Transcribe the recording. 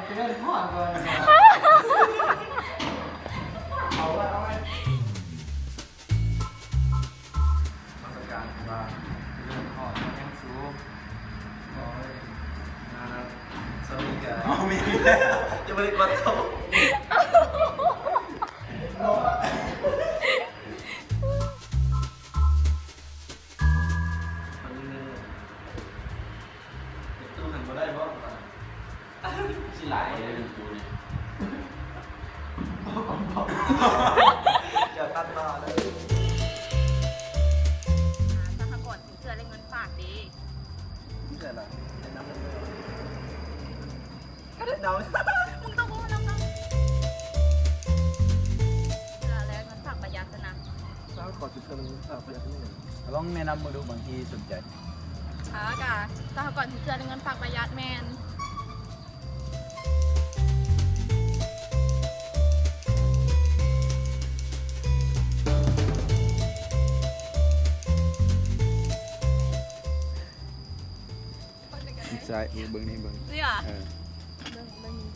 ຈະເລີນພອນກ່ອນ ເອົາໄວ້ ເອົາໄວ້ ມາສະການວ່າຈະເລີນພອນ ຍັງສູງ ໂອ້ຍ ນາ ສາມີກະ ເອົາມີ ຈະບໍ່ໄດ້ກວດໂຕ ມັນມີເງິນ ເຮັດຕູ້ຫັ້ນບໍ່ໄດ້ບໍ່? ຊິຫຼາຍເດ້ເລື່ອງກູນີ້ ຢ່າຕັດຕໍ່ເດີ ສະຫະກອນສິນເຊື່ອ ແລະ ເງິນຝາກເດ້ ເຊື່ອລະ ແນະນຳເລີຍ ກໍໄດ້ເດົາ ມຶງຕ້ອງຮູ້ນຳນະ ເຊື່ອ ແລະ ເງິນຝາກປະຢັດຊັ້ນນະ ສະຫະກອນສິນເຊື່ອ ແລະ ເງິນຝາກປະຢັດນີ້ ລອງແນະນຳເບິ່ງດູ ບາງທີສົນໃຈ ອາ ກະສະຫະກອນສິນເຊື່ອ ແລະ ເງິນຝາກປະຢັດແມ່ນ ໃຊ້ມືເບິ່ງນີ້ເບິ່ງ ນີ້ຫວາ? ເອີ ເບິ່ງ ເບິ່ງນີ້